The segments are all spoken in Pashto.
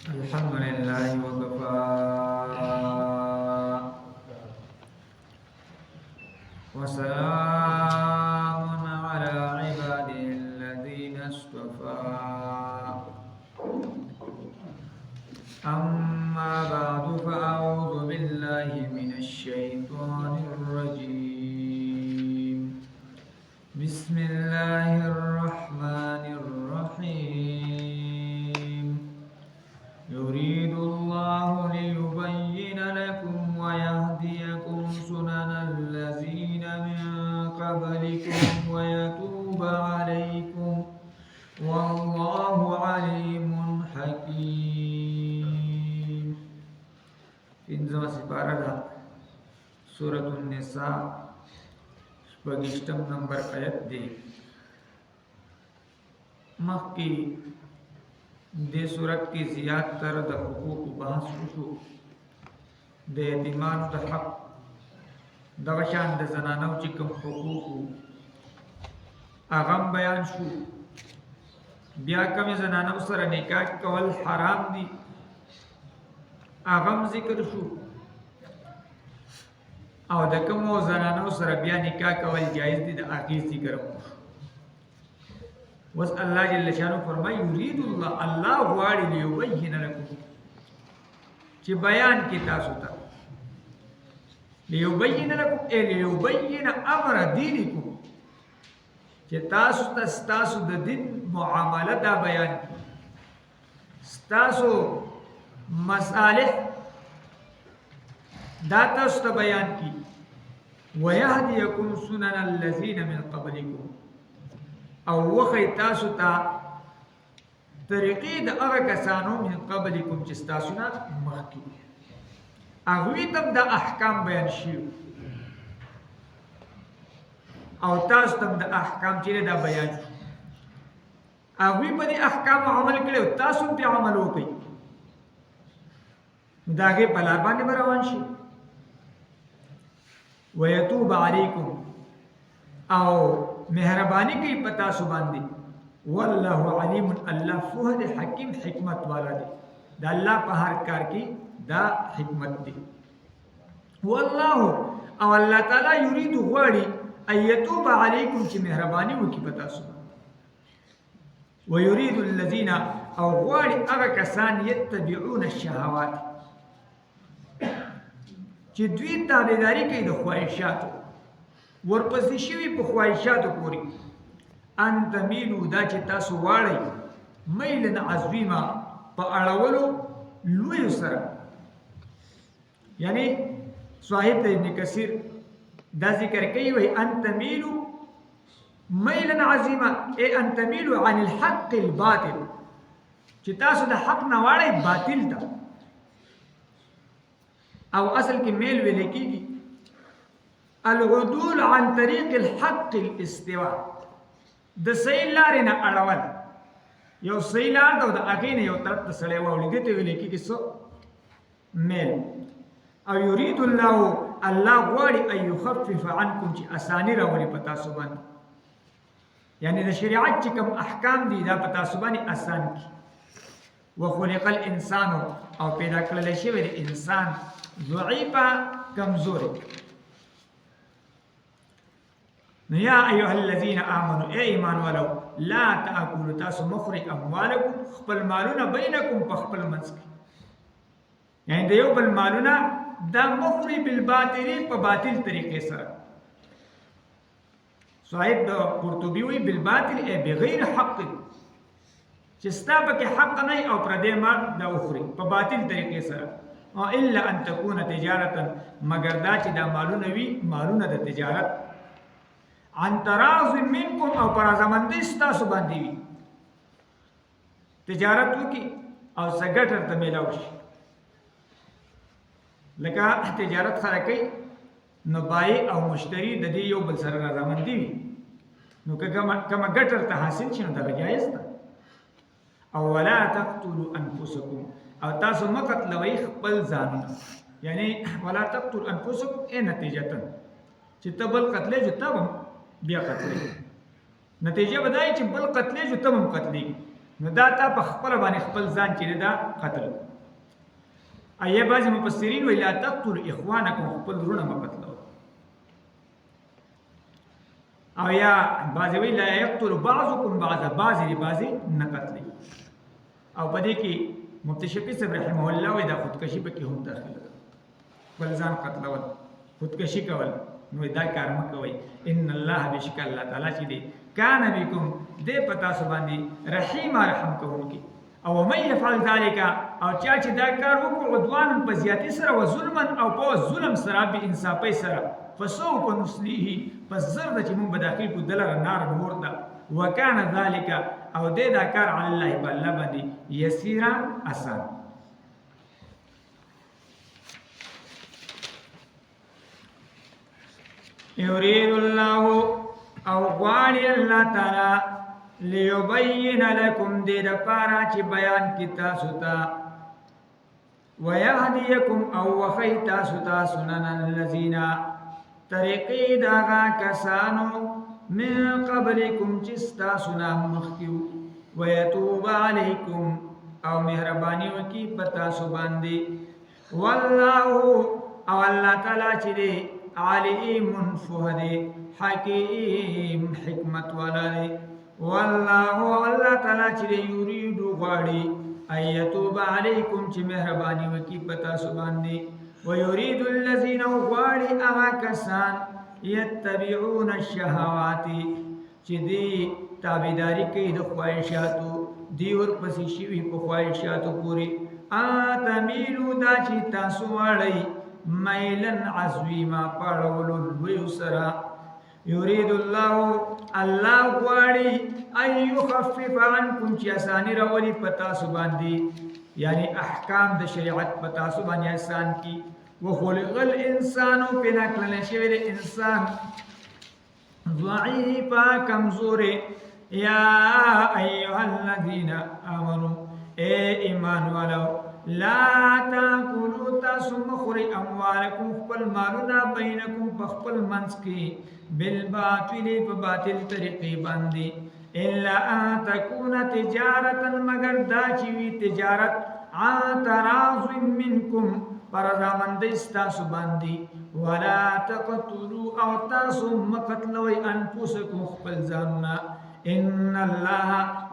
الحمد لله وكفى، وسلام على عباده الذين اصطفى. أما بعد، فأعوذ بالله من الشيطان الرجيم. بسم الله الرحمن الرحيم. يريد الله ليبين لكم ويهديكم سنن الذين من قبلكم ويتوب عليكم، والله عليم حكيم. پنځمه سپاره ده، سورة النساء، شپږشتم نمبر آیت دی. مخکې دې صورت کې زیات تر د حقوق بحث وشو، د یتیمانو د حق، دغه شان د زنانو چې کوم حقوق وو هغه هم بیان شو. بیا کوم زنانو سره نکاح کول حرام دي هغه هم ذکر شو، او د کومو زنانو سره بیا نکاح کول جایز دي د هغې ذکر هم وشو. وس الله جل شانه فرمایي: یرید الله، الله غواړي، لیبین لکم، چې بیان کې تاسو ته، لیبین لکم ای لیبین امر دینکم، چې تاسو ته ستاسو د دین معامله دا بیان کی، ستاسو مصالح دا تاسو ته بیان کی، ويهديكم سنن الذين من قبلكم، او وخی تاسو ته طریقې د هغه کسانو، من قبلکم، چې ستاسو نه مخکې هغوی ته د احکام بیان شي او تاسو ته د احکام چې دا بیان شي. هغوی په دې احکام عمل کړي او تاسو په عمل وکړئ، نو د هغې په لار باندې به روان شي. ویتوب علیکم، او مهرباني کوي په تاسو باندې. والله علیم، الله فوه دی، حکیم، حکمت والا دی. د الله په هر کار کې دا حکمت دی. والله، او الله تعالی، یرید، غواړي، ان یتوب علیکم، چې مهرباني وکړي په تاسو. ويريد الذين، او غواړي هغه کسان، يتبعون الشهوات، چې دوی تابعداري کوي د خواهشاتو، ورپسې شوي په خواهشاتو پورې، ان تمیلو، دا چې تاسو واړئ، میلا عظیما، په اړولو لوی سره. یعنی صاحب د ابن کثیر دا ذکر کوي، وی ان تمیلو میلا عظیما ای ان تمیلو عن الحق الباطل، چې تاسو د حق نه واړئ باطل ته. او اصل کې میل ویل کېږي العدول عن طریق الحق الاستواء، د صحیح لارې نه اړول. یو صحیح لار ده او د هغې نه یو طرف ته سړی واوړي، دې ته ویل کېږي څه؟ میل. او یرید الله، الله غواړي، ان یخفف عنکم، چې اسانی راولي په تاسو باندې، یعنی د شریعت چې کوم احکام دي دا په تاسو باندې اسان کی. وخلق الانسان، او پیدا کړل شوی د انسان، ضعیفا، کمزوري. نو یا ایها الذین آمنو، ای ایمان والو، لا تاکلوا، تاسو مخری، اموالکم، خپل مالونه، بینکم، په خپل منځ کې، یعنی د یو بل مالونه دا مخری، بالباطل، په باطل طریقې سره. صاحب د قرطبي وی بالباطل ای بغیر حق، چې ستا پکې حق نه او پردې مال دا وخوري په باطل طریقې سره. او الا ان تكون تجارتا، مگر دا چې دا مالونه وي مالونه د تجارت، عن تراض منکم، او پر ازمندۍ ستاسو باندې وي. تجارت وکي او څه ګټه ورته میلاو شي، لکه تجارت خلک کوي، نو بای او مشتری د دې یو بل سره رضامندي وي، نو که کومه ګټه ورته حاصل شي نو دغه جایز ده. او ولا تقتلوا انفسکم، او تاسو مه قتلوئ خپل ځانونه. یعنی ولا تقتلوا انفسکم ای نتیجتا، چې ته بل قتلې جو ته هم بیا قتلې، نتیجه به دا چې بل قتلې جو ته هم قتلې. نو دا تا په خپل باندې خپل ځان چې دا قتل. ایا بعضې مفسرین وایي لا تقتلوا اخوانکم، خپل وروڼه مه قتلوئ. او یا بعضې وایي لا یقتل بعضکم بعضا، بعضې دې بعضې نه قتلوي. او په دې کې مفتي شفیع صاحب رحمه الله وایي دا خودکشي پکې هم داخله ده، خپل ځان قتلول، خودکشي کول، نو دا کار مه کوئ. ان الله بشک الله تعالی چې دی کان بكم دې په تاسو باندې رحیم، رحم کوونکی. او من يفعل ذلك، او چا چې دا کار وکړو عدوانا په زیاتی سره، و ظلما او په ظلم سره، بې انصافۍ سره، فسوف نصلیه، پس زر ده چې مونږ به داخل کړو دلره نار اور ته. وکان ذلك، او دې دا کار علی الله په الله باندې یسیرا اسان. یرید الله، او غواړي الله تعالی، لیبین لکم، دې د پاره چې بیان کی تاسو ته، ويهديکم، او وخی تاسو ته، سنن الذین، طریقې دغه کسانو، من قبلکم، چې ستاسو نه مخکې، ويتوب علیکم، او مهرباني وکي په تاسو باندې. والله، او الله تعالی چې دی علیم فوه دی، حکیم حکمت والا دی. والله، الله تعالی چې دی یرید غواړي ان یتوب علیکم، چې مهرباني وکي په تاسو باندې. ويريد الذين، غواړي هغه کسان، يتبعون الشهوات، چې دی تابعداري کوي د خواهشاتو، دی ورپسې شوي په خواهشاتو پورې، اتمیلو، دا چې تاسو واړئ، میلا عظیما، پاړولو لویو سره. یرید الله، الله غواړي، ان یخفف عنکم، چې اساني راولي په تاسو باندې، یعنی احکام د شریعت په تاسو باندې آسان کی. وخلق الانسان، پیدا کړل شوی دی انسان، ضعیفا، کمزورې. یا ایها الذین آمنو، اے ایمان والو، لا تاکلوا، تاسو مخوري، اموالکم، خپل مالونه، بینکم، په خپل منځ کې، بالباطل، په باطل طریقې باندې، الا ان تکون تجارتا، مگر دا چې وي تجارت، عن تراض منکم، پر رضامندۍ ستاسو باندې. ولا تقتلوا، او تاسو مه قتلوئ، انفسکم، خپل ځانونه، ان الله،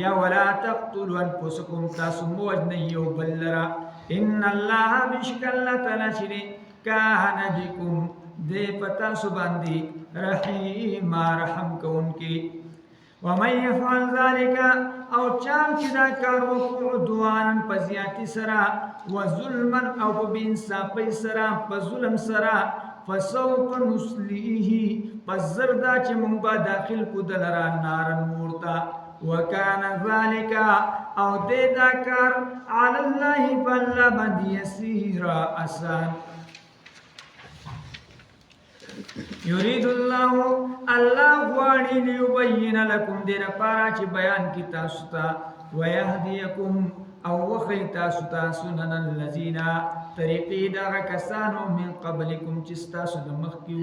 یا ولا تقتلوا انفسکم، تاسو مه وژنئ یو بل لره، ان الله بېشکه الله تعالی چې دی کان بکم، دی په تاسو باندې رحیما، رحم کوونکی. ومن يفعل ذلك، او چا چې دا کار وکړو عدوانا، په زیاتی سره، وظلما، او په بې انصافۍ سره، په ظلم سره، فسوف نصلیه، پس زر دا چې مونږ به داخل کو دلرا نارن مورتا. وکان ذالک، او دې دا کار، علی الله، په الله باندې یسیرا، اسان. یرید الله، الله غواړي، لیبین لکم، دې لپاره چې بیان کی تاسو ته، ويهدیکم، او وخی تاسو ته، سنن الذین، طریقې دغه کسانو، من قبلکم، چې ستاسو د مخکې،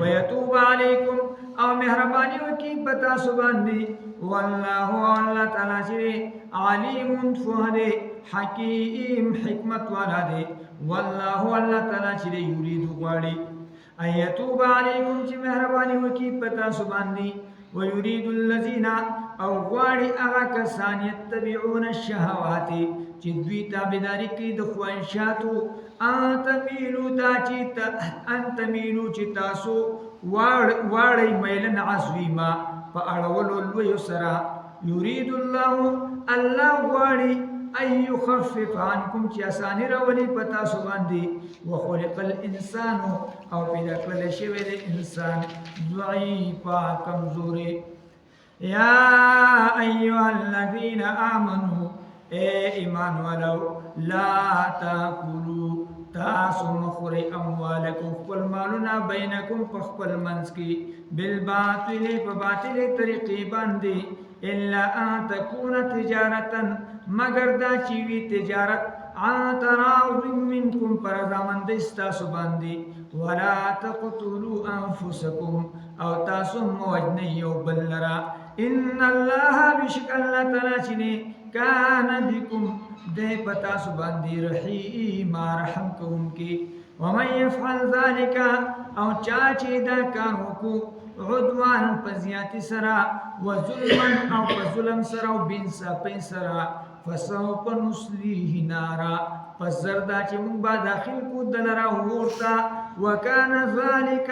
ویتوب علیکم، او مهرباني وکړي په تاسو باندې. والله، الله تعالی چې علیم فوه دی، حکیم حکمت والا دی. والله، الله تعالی چې یرید غواړي ان یتوب علیکم، چې مهرباني وکړي په تاسو باندې. ويريد الذين، او غواړي هغه کسان، يتبعون الشهوات، چې دوی تابعداري کوي د خواهشاتو، ان تمیلو، دا چې ان تمیلو، چې تاسو واړئ، میلا عظیما، په اړولو لویو سره. یرید الله، الله غواړي، ان یخفف عنکم، چې اساني راولي په تاسو باندې. وخلق الانسان، او پیدا کړل شوی دی انسان، ضعیفا، کمزوري. یا ایها الذین آمنو، اے ایمان والو، لا تاکلوا، تاسو مخوري، اموالکم، خپل مالونه، بینکم، په خپل منځ کې، بالباطل، په باطلې طریقې باندې، الا ان تکون تجارتا، مگر دا چې وي تجارت، عن تراض منکم، پر رضامندۍ ستاسو باندې. ولا تقتلوا انفسکم، او تاسو مه وژنئ یو بل لره، ان الله، بېشکه الله تعالی چې دی کان بكم دې پتا سو باندې رحیم، رحم کوونکی. ومن يفعل ذلك، او چا چې دا کار وکړو، عدوان، په زیاتی سره، وظلما، او په ظلم سره، او بانصافۍ سره، فسوف نصليه نارا، پس زردا چې موږ به داخل کو دلرا ورته. وکانه ذالک،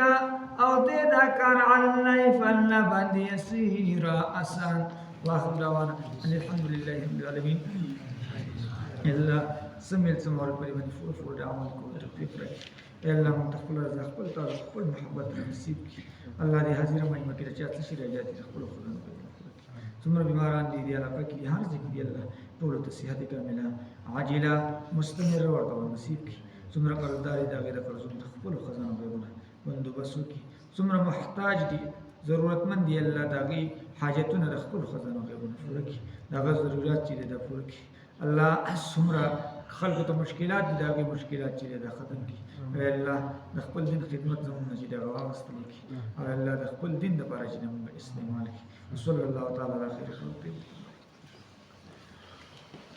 او دې دا کار، علی الله، فالله باندې، یسیرا، اسان. واخر دعوانا ان الحمد لله رب العالمین. الله سمل سمور په باندې فور فور د عمل کولو توفیق راکړي. الله موږ ته خپل رضا، خپل تعالی، خپل محبت نصیب کړي. الله دې حاضر مجمع کې چا څه شي راځي خپل خدای په. څومره بیماران دي دی علاقه کې، هر ځای کې دي، الله ټول ته صحت کامله، عاجله، مستمره ورته نصیب کړي. څومره قرضدار دي، د هغې د قرضونو د خپلو خزانو غیبونه بندوبست وکړي. څومره محتاج دي، ضرورتمند دي، الله د هغې حاجتونه د خپلو خزانو غیبونه پوره کړي، د هغه ضرورت چې دی دا پوره کړي. الله څومره خلکو ته مشکلات دي، د هغې مشکلات چې دی دا ختم کړي. اے الله، د خپل دین خدمت زموږ نه چې دی هغه واغستل کړي، او الله د خپل دین دپاره چې دی موږ استعمال کړي. صلی الله تعالی علی خیر خلقه.